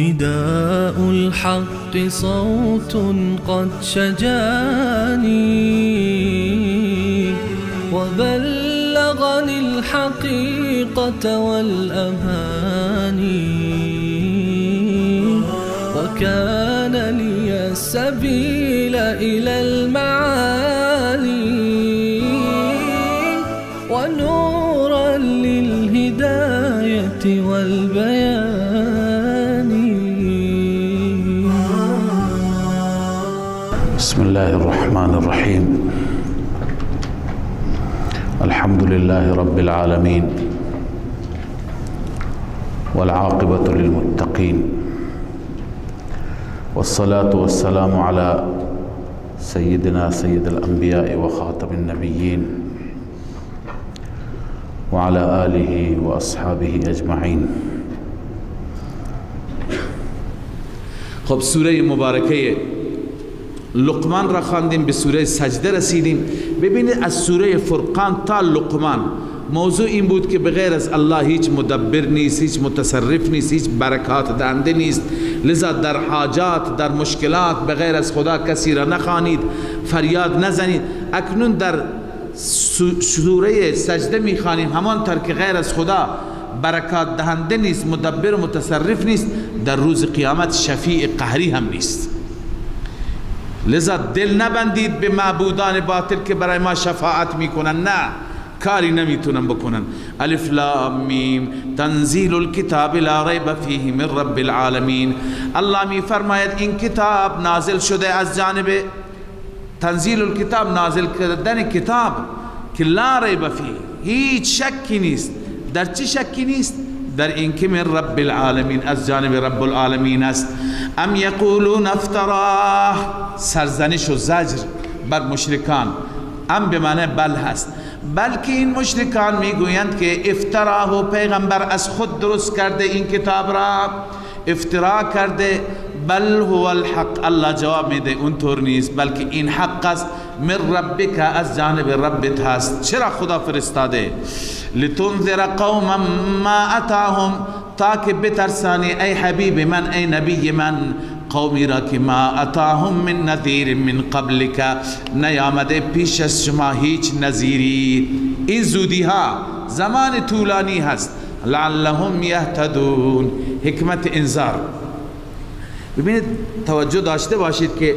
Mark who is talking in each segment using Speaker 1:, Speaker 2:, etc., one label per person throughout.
Speaker 1: نداء الحق صوت قد شجاني وبلغني الحقيقة والأماني وكان لي السبيل إلى المعالي ونورا للهداية والبيان.
Speaker 2: بسم الله الرحمن الرحيم. الحمد لله رب العالمين، والعاقبة للمتقين، والصلاة والسلام على سيدنا سيد الأنبياء وخاتم النبيين وعلى آله وأصحابه أجمعين.
Speaker 3: خب سوره مبارکه لقمان را خواندیم، به سوره سجده رسیدیم. ببینید از سوره فرقان تا لقمان موضوع این بود که بغیر از الله هیچ مدبر نیست، هیچ متصرف نیست، هیچ برکات دهنده نیست. لذا در حاجات، در مشکلات بغیر از خدا کسی را نخوانید، فریاد نزنید. اکنون در سوره سجده میخوانیم همانطور که غیر از خدا برکات دهنده نیست، مدبر و متصرف نیست، در روز قیامت شفیع قهری هم نیست. لذا دل نبندید به معبودان باطل که برای ما شفاعت میکنن، نه، کاری نمیتونن بکنن. الف لام میم تنزیل الکتاب لا ریب فیه من رب العالمین. الله می فرماید این کتاب نازل شده از جانب تنزیل الکتاب، نازل کردن کتاب که لا ریب فیه، هیچ شکی نیست. در چی شکی نیست؟ در اینکه من رب العالمین، از جانب رب العالمین است. ام یقولون افتراه، سرزنش و زجر بر مشرکان. ام به معنی بل هست، بلکه این مشرکان میگویند که افتراه، پیغمبر از خود درست کرده این کتاب را، افترا کرده. بل هو الحق، الله جواب میده اونطور نیست، بلکه این حق است، من ربک، از جانب ربت هست. چرا خدا فرستاده؟ لتنذر قوما ما اتاهم، تاکه بترسانی ای حبیب من، ای نبی من، قومی را که ما اتاهم من نذیر من قبلک، نیامده پیش از شما هیچ نذیری. این زودی ها زمان طولانی هست. لعلهم یهتدون، حکمت انذار. ببینید توجه داشته باشید که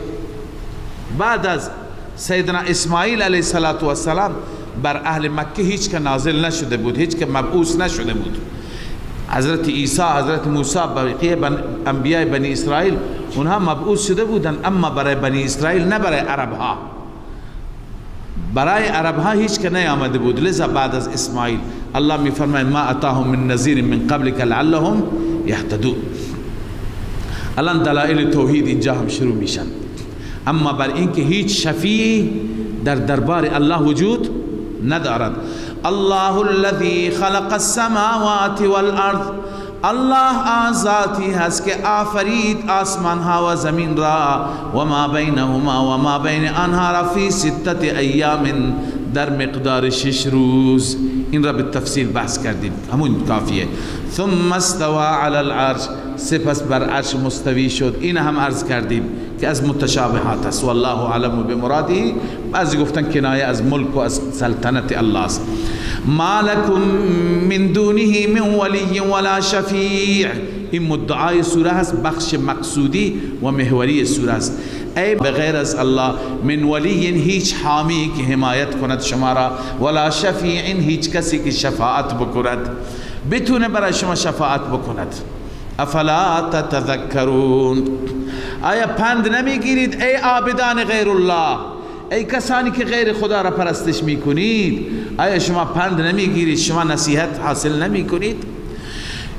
Speaker 3: بعد از سیدنا اسماعیل علیه السلام بر اهل مکه هیچ که نازل نشده بود، هیچ که مبعوث نشده بود. حضرت عیسی، حضرت موسی، بقیه انبیاء بنی اسرائیل اونها مبعوث شده بودن، اما برای بنی اسرائیل نه، برای عربها. برای عربها هیچ که نیامده بود. لذا بعد از اسماعیل الله می فرماید ما اتاهم من نذیر من قبلک لعلهم یهتدون. الان دلائل توحید اینجا هم شروع میشن. اما بر اینکه هیچ شفیع در دربار الله وجود ندارد. الله الذي خلق السماوات والارض، الله آن ذاتی هست که آفرید آسمان ها و زمین را، و ما بینهما و ما بین آنها را، فی ستة ایام، در مقدار 6 روز. این را به تفصیل بحث کردیم، همون کافیه. ثم استوى علی العرش، سپس بر عرش مستوی شد. این هم عرض کردیم که از متشابهات است، والله اعلم بمراده. بعضی گفتن کنایه از ملک و از سلطنت الله است. ما لکم من دونه من ولی ولا شفیع، این مدعای سوره هست، بخش مقصودی و محوری سوره است. ای بغیر از الله من ولی، هیچ حامی که حمایت کند شما را، ولا شفیع، هیچ کسی که شفاعت بکند، بتونه برای شما شفاعت بکند. افلا تتذکرون، آیا پند نمیگیرید ای عابدان غیر الله، ای کسانی که غیر خدا را پرستش میکنید؟ آیا شما پند نمیگیرید؟ شما نصیحت حاصل نمیکنید؟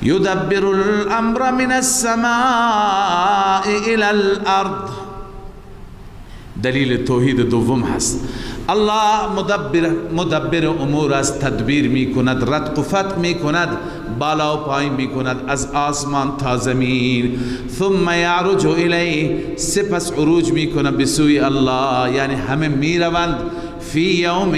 Speaker 3: یدبر الامر من السماء الى الارض. دلیل توحید دوم هست. الله مدبر امور است، تدبیر می کند، رتق و فتق می کند، بالا و پایین می کند، از آسمان تا زمین. ثم یعرج الیه، سپس عروج می کند به سوی الله، یعنی همه می روند. فی یوم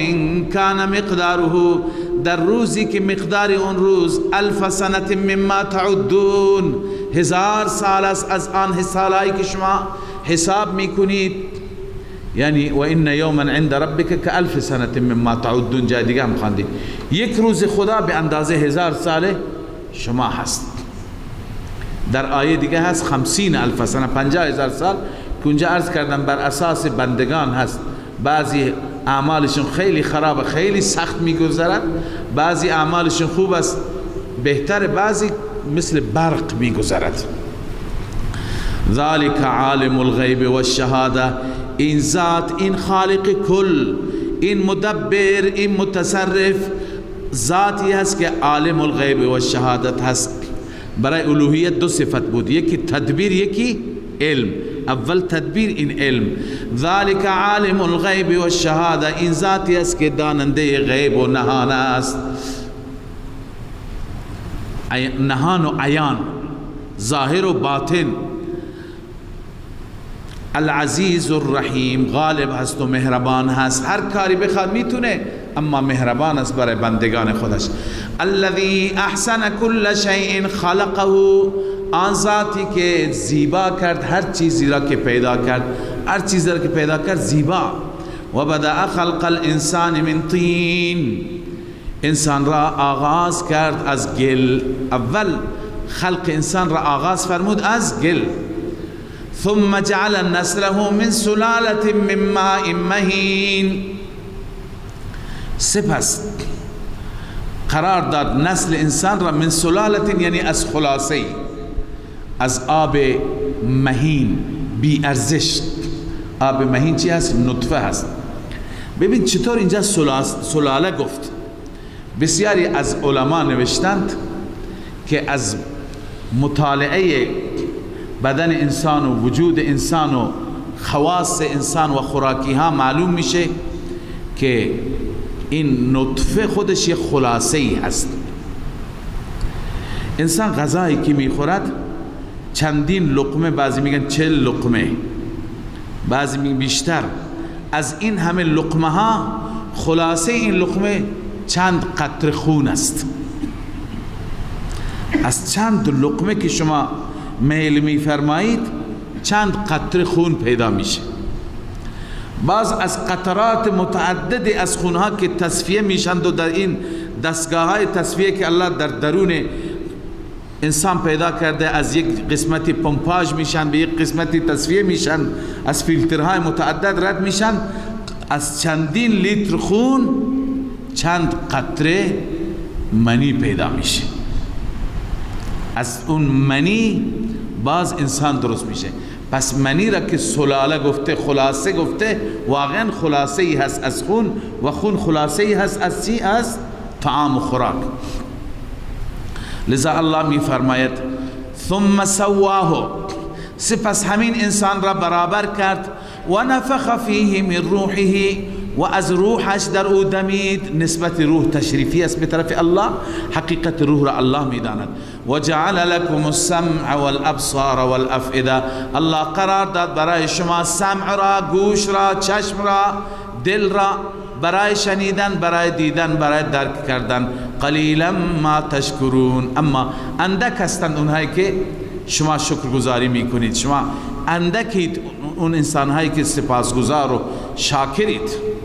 Speaker 3: کان مقداره، در روزی که مقدار اون روز الف سنة مما تعدون، 1000 سال است از آن سالهایی که شما حساب می کنید. یعنی و ان یوما عند ربک کالف سنة مما تعدون، جای دیگه هم خواندیم. یک روز خدا به اندازه 1000 سال شما هست. در آیه دیگه هست 50,000 سنه، 50,000 سال، که اونجا عرض کردم بر اساس بندگان هست. بعضی اعمالشون خیلی خرابه، خیلی سخت میگذرد، بعضی اعمالشون خوب است بهتر، بعضی مثل برق میگذرد. ذالک عالم الغیب والشهاده، این ذات، این خالق کل، این مدبر، این متصرف، ذاتی هست که عالم الغیب و شهادت هست. برای الوهیت دو صفت بود، یکی تدبیر، یکی علم. اول تدبیر، این علم. ذالک عالم الغیب و الشهاده، این ذاتی است که داننده غیب و نهان است. نهان و عیان، ظاهر و باطن. العزیز الرحیم، غالب هست و مهربان هست، هر کاری بخواد میتونه، اما مهربان است برای بندگان خودش. الذی احسن کل شیء خلقه، آن ذاتی که زیبا کرد هر چیزی را که پیدا کرد، هر چیزی را که پیدا کرد زیبا. و بدأ خلق الانسان من طین، انسان را آغاز کرد از گل. اول خلق انسان را آغاز فرمود از گل. ثم جعل نسله من سلالة من ماء مهین، سپس قرار داد نسل انسان را من سلالة، یعنی از خلاصه، از آب مهین، بی ارزش. آب مهین چی هست؟ نطفه هست. ببین چطور اینجا سلاله گفت. بسیاری از علما نوشتند که از مطالعه بدن انسان و وجود انسان و خواص انسان و خوراکی ها معلوم میشه که این نطفه خودش یک خلاصه ای هست. انسان غذایی که میخورد چندین لقمه، بعضی میگن 40 لقمه، بعضی میگن بیشتر. از این همه لقمه ها خلاصه این لقمه چند قطره خون است. از چند لقمه که شما میل میفرمایید چند قطره خون پیدا میشه. باز از قطرات متعدد از خونها که تصفیه میشند و در این دستگاه های تصفیه که الله در درون انسان پیدا کرده، از یک قسمتی پمپاژ میشن به یک قسمتی تصفیه میشن، از فیلترهای متعدد رد میشن، از چندین لیتر خون چند قطره منی پیدا میشه. از اون منی باز انسان درست میشه. پس منی را که سلاله گفته، خلاصه گفته، واقعا خلاصه ای هست از خون، و خون خلاصه ای هست از چی؟ از طعام و خوراک. لذا الله می فرماید ثم سواه، سپس همین انسان را برابر کرد، و نفخ فیه من روحه، و از روحش در او دمید. نسبت روح تشریفی است به طرف الله، حقیقت روح را الله میداند. و جعل لكم السمع والابصار والافئده، الله قرار داد برای شما سمع را، گوش را، چشم را، دل را، برای شنیدن، برای دیدن، برای درک کردن. قلیلا ما تشکرون، اما اندک هستند اونهایی که شما شکرگزاری میکنید. شما اندکید اون انسانهایی که سپاسگزار و شاکرید.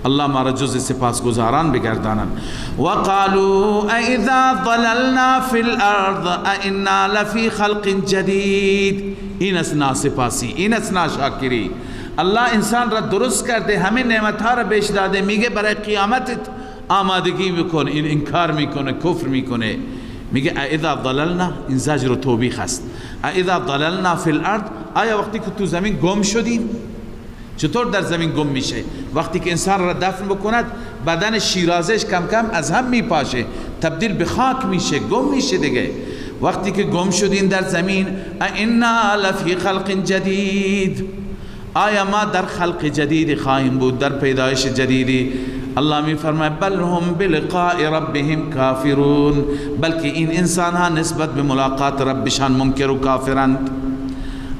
Speaker 3: الله ما را جز سپاسگزاران بگردانند. وقالوا اذا ضللنا فی الارض ائنا لفی خلق جدید. این است ناسپاسی، این است ناشاکری. الله انسان را درست کرده، همه نعمتها را بهش داده، میگه برای قیامتت آمادگی بکن. این انکار میکنه، کفر میکنه، میگه اذا ضللنا، این زجر و توبیخ است. اذا ضللنا فی الارض، آیا وقتی که تو زمین گم شدیم؟ چطور در زمین گم میشه؟ وقتی که انسان را دفن بکند، بدن شیرازش کم کم از هم میپاشه، تبدیل به خاک میشه، گم میشه دیگه. وقتی که گم شدین در زمین، ائنا لفی خلق جدید، آیا ما در خلق جدید خواهیم بود، در پیدایش جدیدی؟ الله می فرماید بل هم بلقاء ربهم کافرون، بلکه این انسان ها نسبت به ملاقات ربشان منکر و کافرند.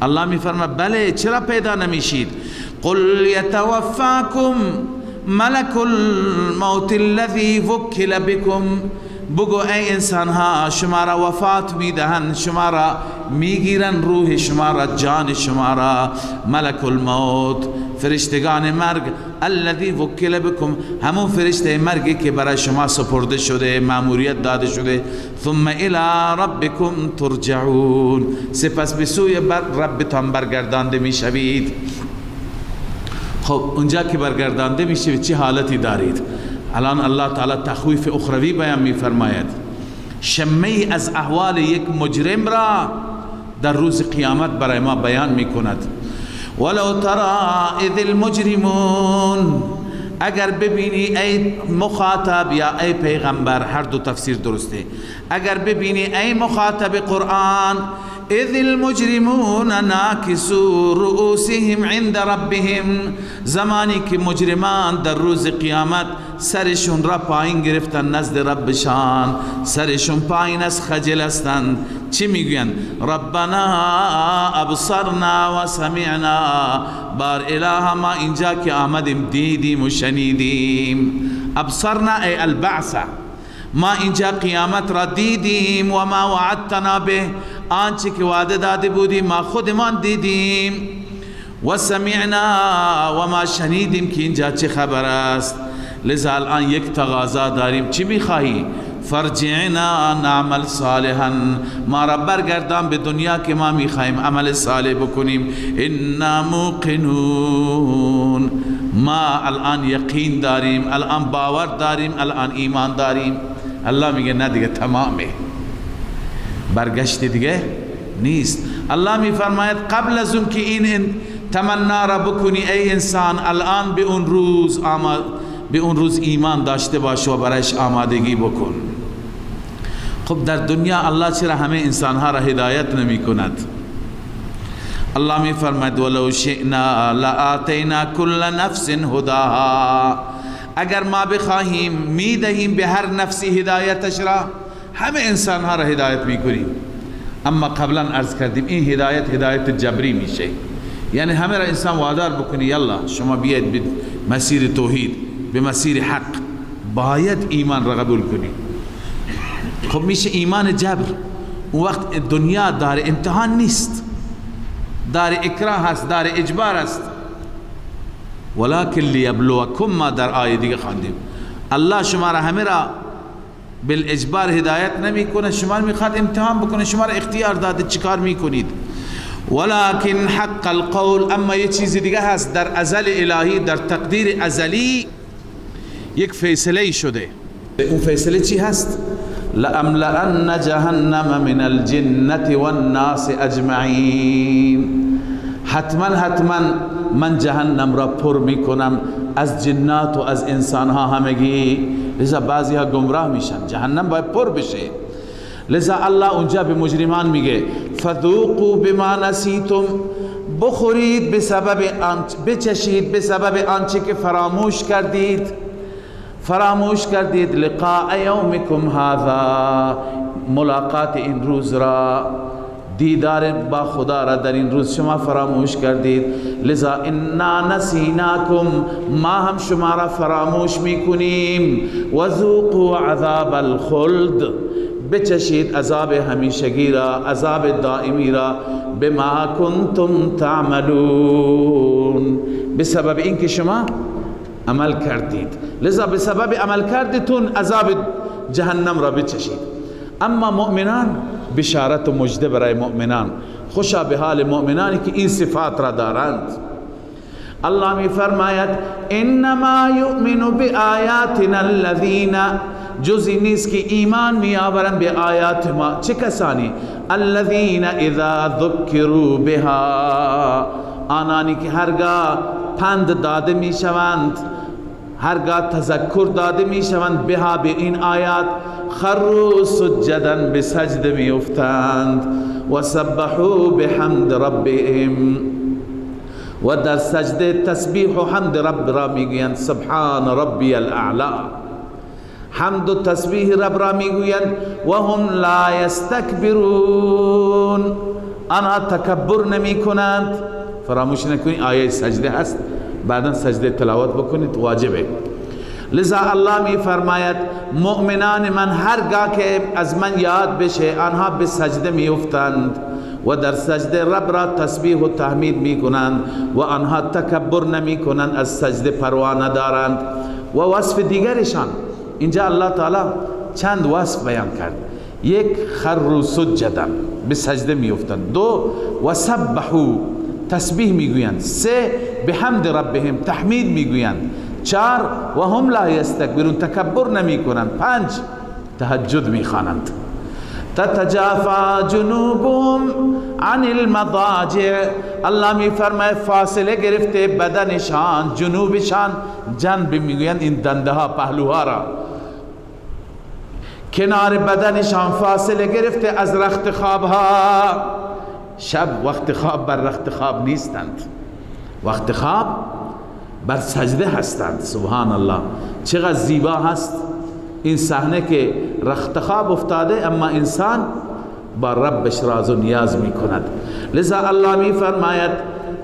Speaker 3: الله می فرماید بله، چرا پیدا نمیشید؟ قل یتوفاکم ملک الموت الذی وکل بكم، بگو ای انسان ها شما را وفات میدهند، شما را میگیرن، روح شما را، جان شما را، ملک الموت، فرشتگان مرگ، الذی وکل بكم، همون فرشته مرگی که برای شما سپرده شده، ماموریت داده شده. ثم الى ربکم ترجعون، سپس به سوی ربتان برگردانده میشوید. خب اونجا که برگردانده میشوید چه حالتی دارید؟ الان الله تعالی تخویف اخروی بیان میفرماید. شمه از احوال یک مجرم را در روز قیامت برای ما بیان میکند. ولو ترى اذ المجرمون، اگر ببینی ای مخاطب یا ای پیغمبر، هر دو تفسیر درسته، اگر ببینی ای مخاطب قرآن، اذ المجرمون ناکسوا رؤوسهم عند ربهم، زمانی که مجرمان در روز قیامت سرشون را پایین گرفتن نزد ربشان، سرشون پایین از خجل هستند، چی میگویند؟ ربنا ابصرنا و سمعنا، بار اله ما اینجا که آمدیم دیدیم و شنیدیم. ابصرنا ای البعث، ما اینجا قیامت را دیدیم، و ما وعدتنا به، آنچه که وعده داده بودیم ما خودمان دیدیم، و سمعنا، و ما شنیدیم که اینجا چه خبر است. لذا الان یک تقاضا داریم، چی میخواهی؟ فرجعنا نعمل صالحا، ما را برگردان به دنیا که ما میخواهیم عمل صالح بکنیم. انا موقنون، ما الان یقین داریم، الان باور داریم، الان ایمان داریم. الله میگه نه دیگه تمامه، برگشت دیگه نیست. الله میفرماید قبل از اون که این تمنا را بکنی ای انسان، الان به اون روز آمد، به اون روز ایمان داشته باش و برایش آمادگی بکن. خب در دنیا الله چرا همه انسانها را هدایت نمی کند؟ الله می فرماید ولو شئنا لآتینا کل نفس هداها، اگر ما بخواهیم می دهیم به هر نفسی هدایتش را، همه انسانها را هدایت می کنیم. اما قبلا عرض کردیم این هدایت هدایت جبری میشه، یعنی همه را انسان وادار بکنی یلا شما بیاید به مسیر توحید، به مسیر حق، باید ایمان را قبول کنی. خب میشه ایمان جبر. اون وقت دنیا دار امتحان نیست، دار اکراه هست، دار اجبار است. ولکن لیبلوکم، ما در آیه دیگه خواندیم الله شما را همه را بالاجبار هدایت نمیکنه، شما میخواد امتحان بکنه، شما را اختیار داده چیکار میکنید. ولکن حق القول، اما یه چیز دیگه هست در ازل الهی، در تقدیر ازلی یک فیصله شده. اون فیصله چی هست؟ لأملأن جهنم من الجنة والناس اجمعین، حتما حتما من جهنم را پر میکنم از جنات و از انسانها همگی. لذا بعضی ها گمراه میشن، جهنم باید پر بشه. لذا الله اونجا به مجرمان میگه فذوقوا بما نسیتم، بخورید به سبب آنچه، بچشید به سبب آنچه که فراموش کردید، فراموش کردید لقاء یومکم هذا، ملاقات این روز را، دیدار با خدا را در این روز شما فراموش کردید. لذا انا نسیناکم، ما هم شما را فراموش میکنیم. وذوقوا عذاب الخلد، بچشید عذاب همیشگی را، عذاب دائمی را، بما کنتم تعملون، بسبب اینکه شما عمل کردید. لذا بسبب عمل کردتون عذاب جهنم را بچشید. اما مؤمنان، بشارت و مژده برای مؤمنان، خوشا به حال مؤمنانی که این صفات را دارند. الله می فرماید انما یؤمن بآیاتنا الذین، جزی نیست که ایمان می آورند به آیات ما. چه کسانی؟ الذین اذا ذکروا بها، آنانی که هرگاه پند داده می شوند، هرگاه تذکر داده میشوند بها به این آیات، خروا سجدا به سجده میافتند، و سبحوا بحمد ربهم، و در سجده تسبیح و حمد رب را میگویند، سبحان ربی الاعلی، حمد و تسبیح رب را میگویند، و هم لا یستکبرون، آنها تکبر نمی کنند. فراموش نکنید آیه سجده هست، بعدا سجده تلاوت بکنید، واجبه. لذا الله می فرماید مؤمنان من هرگاه که از من یاد بشه آنها به سجده می افتند و در سجده رب را تسبیح و تحمید می کنند و آنها تکبر نمی کنند، از سجده پروا ندارند. و وصف دیگرشان اینجا الله تعالی چند وصف بیان کرد. یک، خروا سجدا، به سجده می افتند. دو، و سبحوا، تسبیح میگویند. سه، بحمد ربهم، تحمید میگویند. چهار، و هم لا یستکبرون، تکبر نمی کنند. پنج، تهجد میخوانند. تتجافى جنوبهم عن المضاجع، الله می فرماید فاصله گرفته بدنشان، جنوبشان، جنب میگویند این دنده ها، پهلوها را، کنار بدنشان فاصله گرفته از رخت خواب ها. شب وقت خواب بر رخت خواب نیستند، وقت خواب بر سجده هستند. سبحان الله، چقدر زیبا هست این صحنه که رخت خواب افتاده اما انسان با ربش راز و نیاز می کند. لذا الله می فرماید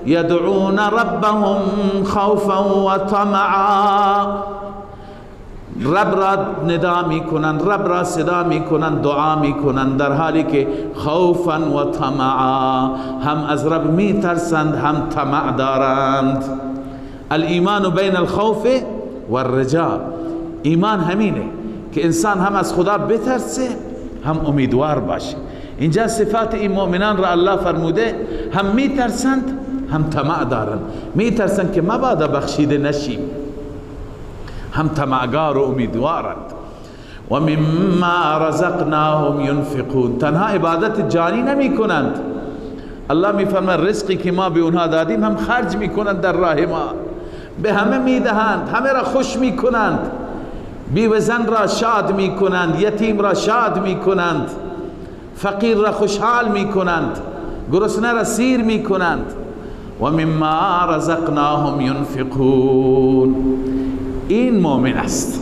Speaker 3: یدعون ربهم خوفا و طمعا، رب را ندا می کنند، رب را صدا می کنند، دعا می کنند، در حالی که خوفا و طمعا، هم از رب می ترسند هم طمع دارند. الایمان بین الخوف والرجاء، ایمان همینه که انسان هم از خدا بترسه هم امیدوار باشه. اینجا صفات این مؤمنان را الله فرموده، هم می ترسند هم طمع دارند. می ترسند که مبادا بخشیده نشیم، هم طمعگار و امیدوارند. و مما رزقناهم ينفقون، تنها عبادت جانی نمی کنند، الله می فرماید رزقی که ما به اونها دادیم هم خرج می کنند در راه ما، به همه می دهند، همه را خوش می کنند، بیوه زن را شاد می کنند، یتیم را شاد می کنند، فقیر را خوشحال می کنند، گرسنه را سیر می کنند. و مما رزقناهم ينفقون، این مؤمن است.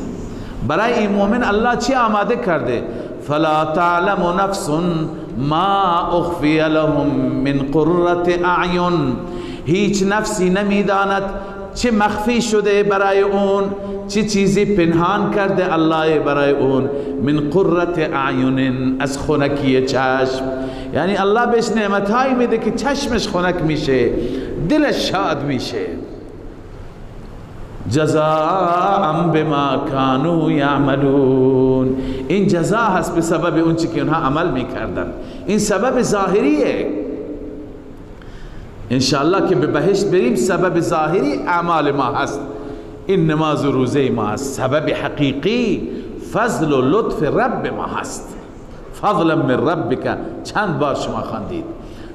Speaker 3: برای این مؤمن الله چی آماده کرده؟ فلا تعلم نفس ما اخفی لهم من قرة اعین، هیچ نفسی نمیداند چه مخفی شده برای اون، چه چیزی پنهان کرده الله برای اون، من قرة اعین، از خنکی چشم. یعنی الله بهش نعمتهایی میده که چشمش خنک میشه، دلش شاد میشه. جزاء بما كانوا یعملون، این جزا هست به سبب اون چی که اونها عمل میکردن. این سبب ظاهریه. انشاءالله که به بهشت بریم سبب ظاهری اعمال ما هست، این نماز و روزه ما هست. سبب حقیقی فضل و لطف رب ما هست. فضلا من ربک، چند بار شما خواندید.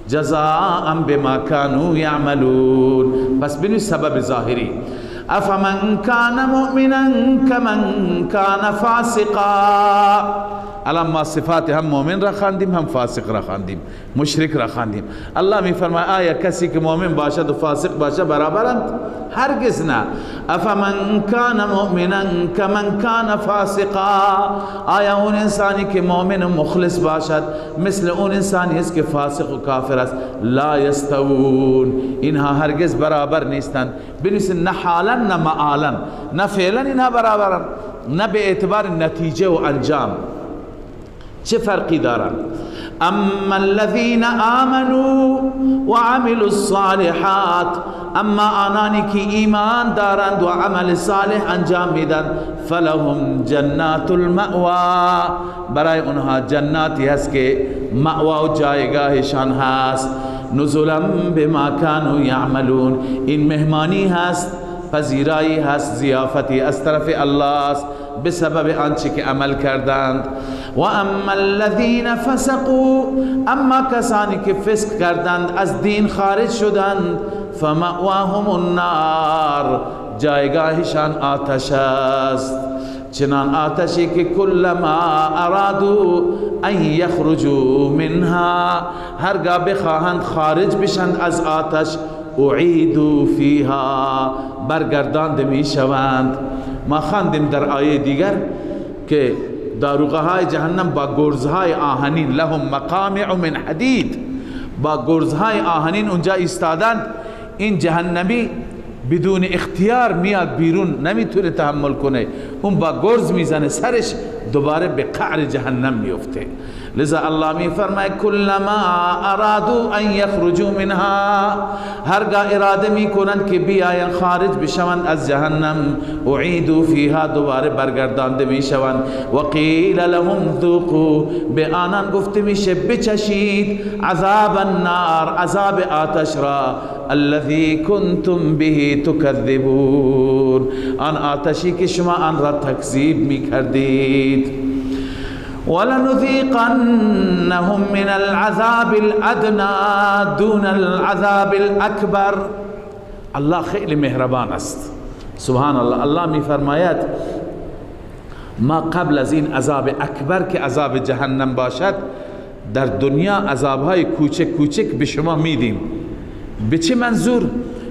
Speaker 3: جزاء بما كانوا یعملون. پس بینید سبب ظاهری. افمن کان مؤمنا کمن کان فاسقا، الان ما صفات هم مؤمن را خواندیم هم فاسق را خواندیم، مشرک را خواندیم. الله می فرماید آیا کسی که مؤمن باشد و فاسق باشد برابرند؟ هرگز نه. افمن کان مؤمنا کمن کان فاسقا، آیا اون انسانی که مؤمن و مخلص باشد مثل اون انسانی است که فاسق و کافر است؟ لا یستوون، اینها هرگز برابر نیستند. بنویسید نه حالا نه معالا، نه فعلا اینها برابرند، نه به اعتبار نتیجه و انجام. چه فرقی دارند؟ اما الذين آمنوا وعملوا الصالحات، اما آنانی که ایمان دارند و عمل صالح انجام میدن، فلهم جنات المأوا، برای اونها جناتی هست که مأوا و جایگاهشان هست. نزلا بما كانوا یعملون، این مهمانی هست، پذیرایی هست، ضیافتی از طرف الله است به سبب آنچه که عمل کردند. و اما الذین فسقوا، اما کسانی که فسق کردند، از دین خارج شدند، فمأواهم النار، جایگاهشان آتش است، چنان آتشی که کلما ارادوا ان یخرجوا منها، هرگاه بخواهند خارج بشند از آتش، اعیدوا فیها، برگرداند میشوند. ما خواندیم در آیه دیگر که داروغه های جهنم با گرزهای آهنین، لهم مقامع من حدید، با گرزهای آهنین اونجا ایستادند. این جهنمی بدون اختیار میاد بیرون، نمیتونه تحمل کنه، اون با گرز میزنه سرش، دوباره به قعر جهنم میفته. لذا الله میفرماید کلما ارادوا ان یخرجوا منها، هرگاه اراده میکنند که بیاین خارج بشوند از جهنم، اعیدوا فیها، دوباره برگردانده میشوند. و قیل لهم ذوقوا، به آنان گفته میشه بچشید عذاب النار، عذاب آتش را، الذي کنتم به تکذبون، آن آتشی که شما آن را تکذیب میکردید. ولنذیقنهم من العذاب الادنى دون العذاب الاکبر. الله خیلی مهربان است، سبحان الله. الله میفرماید ما قبل از این عذاب اکبر که عذاب جهنم باشد، در دنیا عذابهای کوچک کوچک به شما میدیم. به چه منظور؟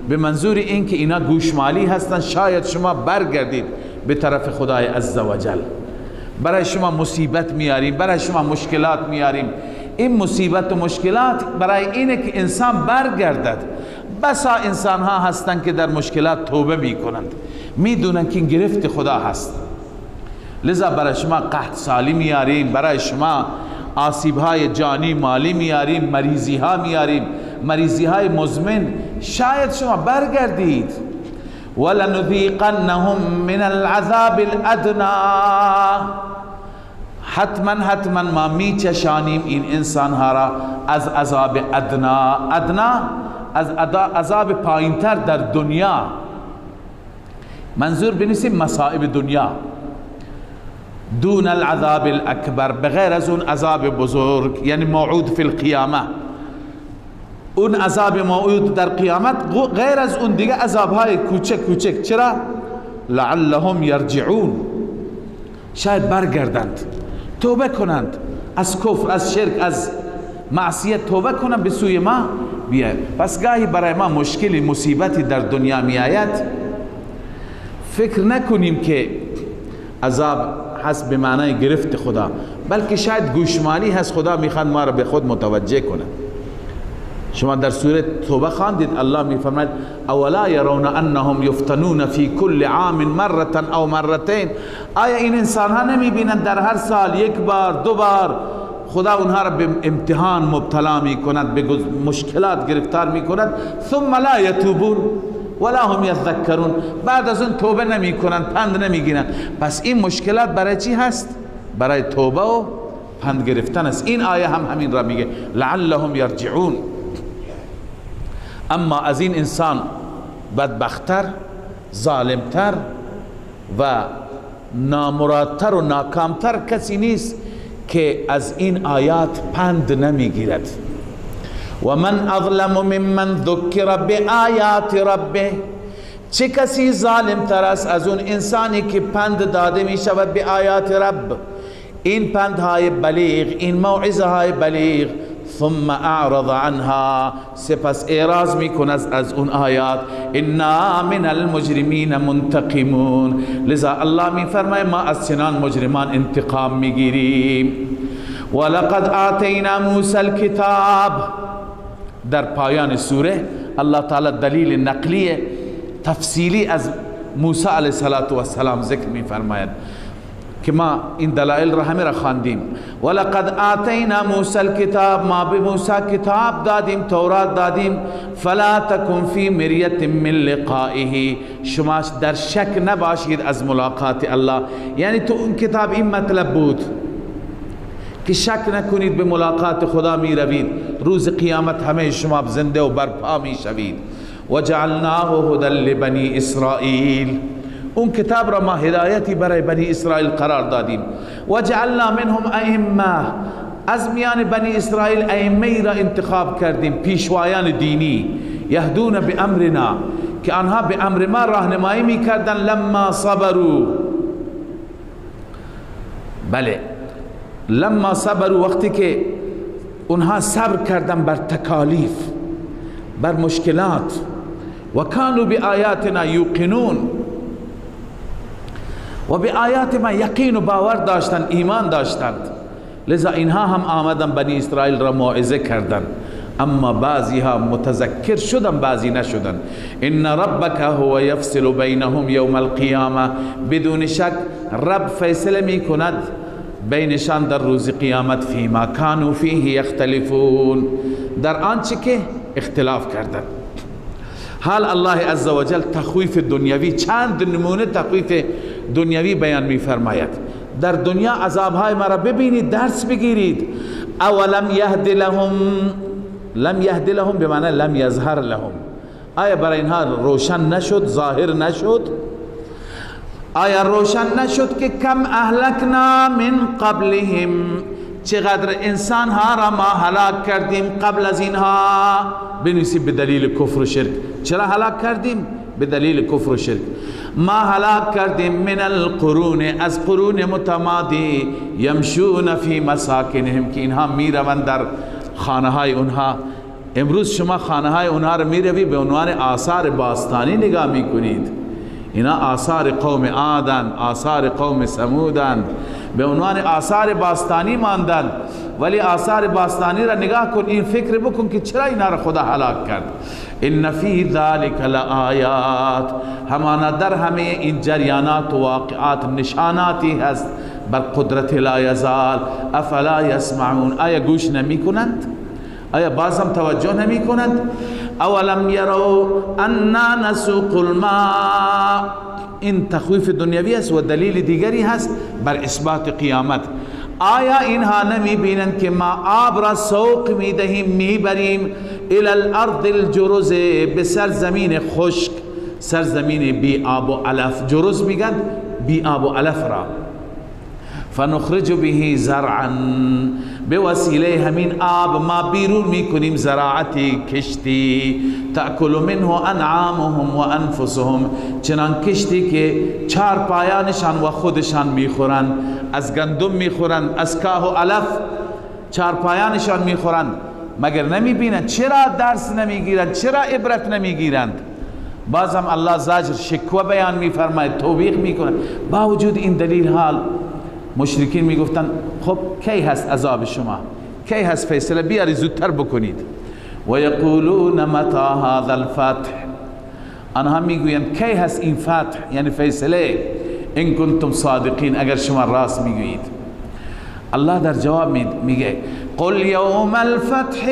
Speaker 3: به منظور این که اینا گوشمالی هستند، شاید شما برگردید به طرف خدای عزوجل. برای شما مصیبت میاریم، برای شما مشکلات میاریم. این مصیبت و مشکلات برای اینه که انسان برگردد. بسا انسان ها هستند که در مشکلات توبه میکنند، میدونن که این گرفت خدا هست. لذا برای شما قحط سالی میاریم، برای شما آسیب های جانی مالی میاریم، مریضی ها میاریم، مریضی های مزمن، شاید شما برگردید. ولنذیقنهم من العذاب الادنى، حتما حتما ما میچشانیم این انسان ها را از عذاب ادنا. ادنا از عذاب پایینتر در دنیا، منظور بنویسیم مصائب دنیا، دون العذاب الاکبر، بغیر از اون عذاب بزرگ، یعنی موعود فی القیامه. اون عذاب موعود در قیامت، غیر از اون دیگه عذابهای کوچک کوچک. چرا؟ لعلهم یرجعون، شاید برگردند، توبه کنند از کفر، از شرک، از معصیت توبه کنند، به سوی ما بیاید. پس گاهی برای ما مشکلی مصیبتی در دنیا می آید، فکر نکنیم که عذاب هست به معنای گرفت خدا، بلکه شاید گوشمالی هست، خدا میخواد ما را به خود متوجه کنه. شما در سوره توبه خواندید، الله میفرماید اولا یرون انهم یفتنون فی کل عام مره او مرتین، آیا این انسان ها نمیبینند در هر سال یک بار دو بار خدا اونها را به امتحان مبتلا میکند، به مشکلات گرفتار میکند، ثم لا یتوبون ولا هم یذکرون، بعد از اون توبه نمیکنند، پند نمیگیرند. پس این مشکلات برای چی هست؟ برای توبه و پند گرفتن است. این آیه هم همین را میگه، لعلهم یرجعون. اما از این انسان بدبختر، ظالمتر و نامرادتر و ناکامتر کسی نیست که از این آیات پند نمیگیرد. و من اظلم ممن ذکر بآیات ربه، چه کسی ظالمتر است از اون انسانی که پند داده می شود به آیات رب، این پندهای بلیغ، این موعظه های بلیغ، ثم اعرض عنها، سپس اعراض میکند از اون آیات، انا من المجرمین منتقمون. لذا الله میفرماید ما از چنان مجرمان انتقام میگیریم. ولقد آتینا موسی الکتاب، در پایان سوره الله تعالی دلیل نقلی تفصیلی از موسی علیه السلام ذکر میفرماید که ما این دلائل را همه را خواندیم. ولقد آتینا موسی الکتاب، ما به موسی کتاب دادیم، تورات دادیم، فلا تکن فی مریة من لقائه، شما در شک نباشید از ملاقات الله. یعنی تو اون کتاب این مطلب بود که شک نکنید به ملاقات خدا می روید، روز قیامت همه شما زنده و برپا می شوید. وجعلناه هدى لبنی اسرائیل، اون کتاب را ما هدایتی برای بنی اسرائیل قرار دادیم. وجعلنا منهم ائمه، از میان بنی اسرائیل ائمه را انتخاب کردیم، پیشوایان دینی، یهدون بامرنا، که آنها به امر ما راهنمایی میکردن. لما صبروا، بله لما صبروا، وقتی که اونها صبر کردن بر تکالیف، بر مشکلات، و کانوا بآیاتنا یوقنون، و به آیات ما یقین و باور داشتند، ایمان داشتند. لذا اینها هم آمدن بنی اسرائیل را موعظه کردند، اما بعضی ها متذکر شدن، بعضی نشدن. ان ربک هو یفصل بینهم یوم القیامه، بدون شک رب فیصله می کند بینشان در روز قیامت، فیما کانوا فیه یختلفون، در آنچه که اختلاف کردند. حال الله عزوجل تخویف دنیوی، چند نمونه تخویف دنیوی بیان می فرماید. در دنیا عذابهای ما را ببینید، درس بگیرید. اولم یهد لهم، لم یهد لهم به معنی لم یظهر لهم، آیا برای اینها روشن نشد، ظاهر نشد؟ آیا روشن نشد که کم اهلکنا من قبلهم، چقدر انسان ها را ما هلاک کردیم قبل از اینها؟ بنویسید به دلیل کفر و شرک. چرا هلاک کردیم؟ به دلیل کفر و شرک. ما هلاک کردیم من القرون، از قرون متمادی، یمشون فی مساکنهم، که اینها میروند در خانه های اونها. امروز شما خانه های اونها رو میروی به عنوان آثار باستانی نگاه میکنید، اینا آثار قوم عادن، آثار قوم ثمودن، به عنوان آثار باستانی ماندن. ولی آثار باستانی را نگاه کن، این فکر بکن که چرا اینا را خدا هلاک کرد. ان فی ذلک لآیات، همانا در همه این جریانات و واقعات نشاناتی هست بر قدرت لا یزال. افلا یسمعون، آیا گوش نمی کنند؟ آیا بازم توجه نمی کنند؟ اولم یروا انا نسوق الماء، این تخویف دنیوی است و دلیل دیگری هست بر اثبات قیامت. آیا اینها نمی بینند که ما آب را سوق می دهیم، می بریم الی الارض الجرز، به سرزمین خشک، سرزمین بی آب و علف. جرز میگن بی آب و علف را. فنخرج به زرعا، به وسیله همین آب ما بیرون میکنیم زراعتی، کشتی. تأکل منه انعامهم و انفسهم، چنان کشتی که چهار پایانشان و خودشان میخورند، از گندم میخورند، از کاه و علف چهار پایانشان میخورند. مگر نمیبینند؟ چرا درس نمیگیرند؟ چرا عبرت نمیگیرند؟ بازم الله زجر شکوه بیان میفرماید، توبیخ میکنه. با وجود این دلیل حال مشرکین میگفتن خب کی هست عذاب شما، کی هست فیصله، بیاری زودتر بکنید. و یقولون متى هذا الفتح، آنها میگویند کی هست این فتح، یعنی فیصله، ان کنتم صادقین، اگر شما راست میگویید. الله در جواب میگه قل یوم الفتح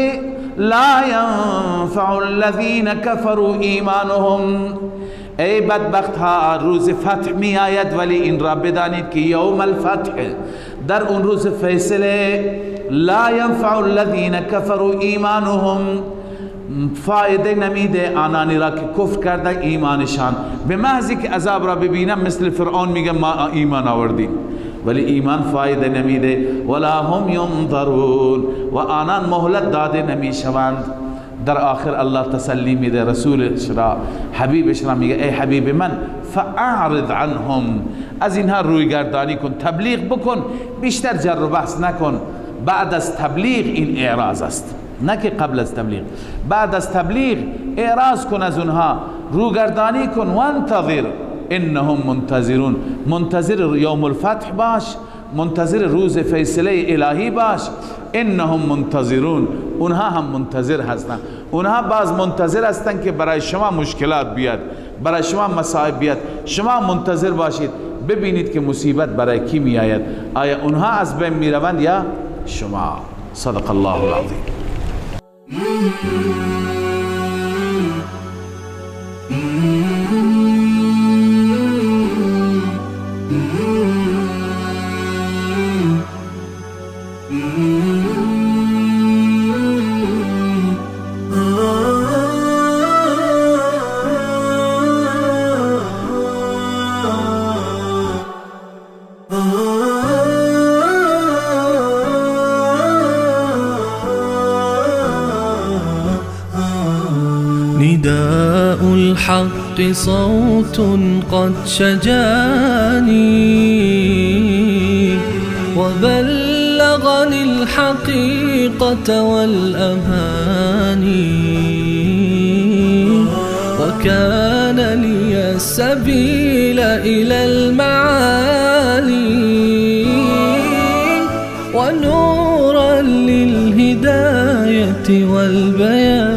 Speaker 3: لا ينفع الذين كفروا ایمانهم، ای بدبخت ها روز فتح می آید، ولی این را بدانید که یوم الفتح، در اون روز فیصله، لا ينفع الذين كفروا ایمانهم، فایده نمیده آنانی را که کفر کرده ایمانشان. به محضی که عذاب را ببینم مثل فرعون میگه ما ایمان آوردیم، ولی ایمان فایده نمیده. ولا هم ینظرون، و آنان مهلت داده نمیشوند. در آخر الله تسلی میده رسولش را، حبیبش را، میگه ای حبیب من فاعرض عنهم، از اینها روی گردانی کن، تبلیغ بکن، بیشتر جر و بحث نکن. بعد از تبلیغ این اعراض است، نه که قبل از تبلیغ. بعد از تبلیغ اعراض کن از اونها، روگردانی کن. وانتظر انهم منتظرون، منتظر یوم الفتح باش، منتظر روز فیصله الهی باش. انهم منتظرون، اونها هم منتظر هستند. اونها باز منتظر هستند که برای شما مشکلات بیاد، برای شما مصائب بیاد، شما منتظر باشید ببینید که مصیبت برای کی می آید، آیا اونها از بین می روند یا شما. صدق الله العظیم.
Speaker 1: نداء الحق للحق صوت قد شجاني وبلغني الحقيقة والأماني وكان لي السبيل إلى المعالي ونورا للهداية والبيان.